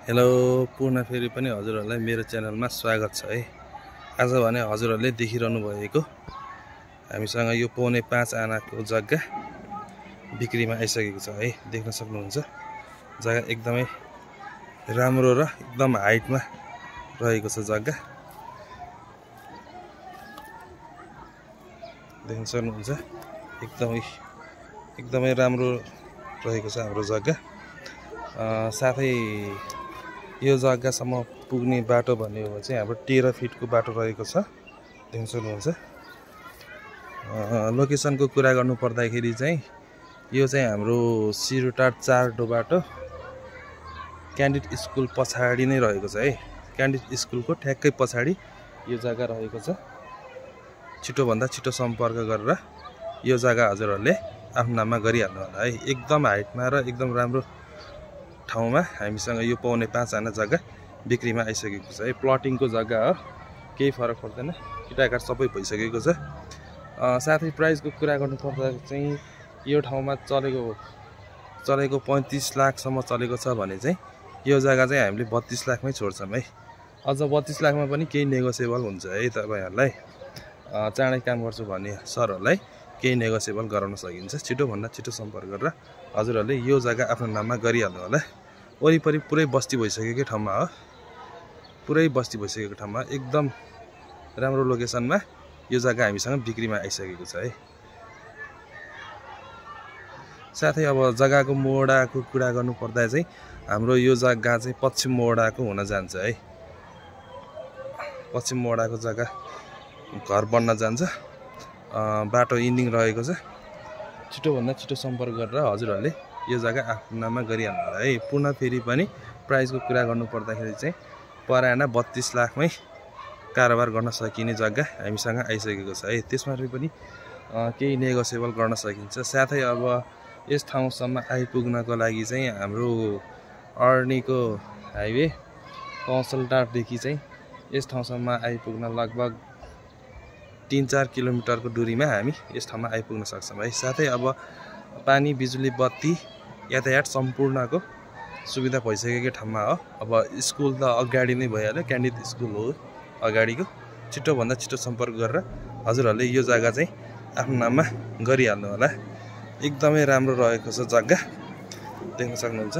Hello पुनः फेरि पनि हजुरहरूलाई मेरो च्यानलमा स्वागत छ है। आज भने हजुरहरूले देखिरहनु भएको हामीसँग यो 4.5 आनाको जग्गा बिक्रीमा आइसकेको छ है। देख्न सक्नुहुन्छ जग्गा एकदमै राम्रो र एकदम हाइटमा रहेको छ जग्गा। देख्न सक्नुहुन्छ एकदमै राम्रो रहेको छ हाम्रो जग्गा। साथै यो जग्गासम्म पुग्ने बाटो भन्ने हो भने चाहिँ हाम्रो 13 फिटको बाटो रहेको छ। देख्न सक्नुहुन्छ। लोकेसनको कुरा गर्नु पर्दाखेरि चाहिँ यो चाहिँ हाम्रो सिरुटार 4 डो बाटो क्यान्डिड स्कुल पछाडि नै रहेको छ है। क्यान्डिड स्कुलको ठ्याक्कै पछाडि यो जग्गा रहेको छ। छिटो भन्दा छिटो सम्पर्क गरेर यो जग्गा हजुरहरूले आफ्नो नाममा गरिहाल्नु होला है। एकदम हाइटमा र एकदम राम्रो ठाउँमा हामीसँग यो 4.5 आना जग्गा बिक्रीमा आइसकेको छ है। प्लटिङको जग्गा हो, केही फरक पर्दैन, किटाकाट सबै भइसकेको छ। साथै प्राइसको कुरा गर्नुपर्दा चाहिँ यो ठाउँमा चलेको 35 लाखसम्म चलेको छ भने चाहिँ यो जग्गा चाहिँ हामीले 32 लाखमै छोड्छौँ है। अझ 32 लाखमा पनि केही नेगोसिएबल हुन्छ है। तपाईहरुलाई चाँडै काम गर्छु भन्ने सरहरूलाई केही नेगोसिएबल गराउन सकिन्छ। छिटो भन्दा छिटो सम्पर्क गरेर हजुरहरूले यो जग्गा आफ्नो नाममा गरिहाल्नु होला। वरिपरि पुरै बस्ती भइसकेको ठाउँमा हो, पुरै बस्ती भइसकेको ठाउँमा एकदम राम्रो लोकेसनमा यो जग्गा हामीसँग बिक्रीमा आइसकेको छ है। साथै अब जग्गाको मोडाको कुरा गर्नु पर्दा चाहिँ हाम्रो यो जग्गा चाहिँ पश्चिम मोडाको हुन जान्छ है। पश्चिम मोडाको जग्गा घर बन्न जान्छ, बाटो इन्डिङ रहेको छ। छिटो भन्दा छिटो सम्पर्क गरेर हजुरहरूले यो जग्गा आफ्नो नाममा गरिहाल्नु होला है। पुनः फेरि पनि प्राइसको कुरा गर्नु पर्दाखेरि चाहिँ पर आना 32 लाखमै कारोबार गर्न सकिने जग्गा हामीसँग आइसकेको छ है। त्यसमा पनि केही नेगोसिएबल गर्न सकिन्छ। साथै अब यस ठाउँसम्म आइपुग्नको लागि चाहिँ हाम्रो अर्नीको हाइवे कौशलटारदेखि चाहिँ यस ठाउँसम्म आइपुग्न लगभग 3-4 किलोमिटरको दूरीमा हामी यस ठाउँमा आइपुग्न सक्छौँ है। साथै अब पानी बिजुली बत्ती यातायात सम्पूर्णको सुविधा भइसकेको ठाउँमा हो। अब स्कुल त अगाडि नै भइहाल्यो, क्यान्डिड स्कुल हो अगाडिको। छिटो भन्दा छिटो सम्पर्क गरेर हजुरहरूले यो जग्गा चाहिँ आफ्नो नाममा गरिहाल्नु होला। एकदमै राम्रो रहेको छ जग्गा, देख्न सक्नुहुन्छ।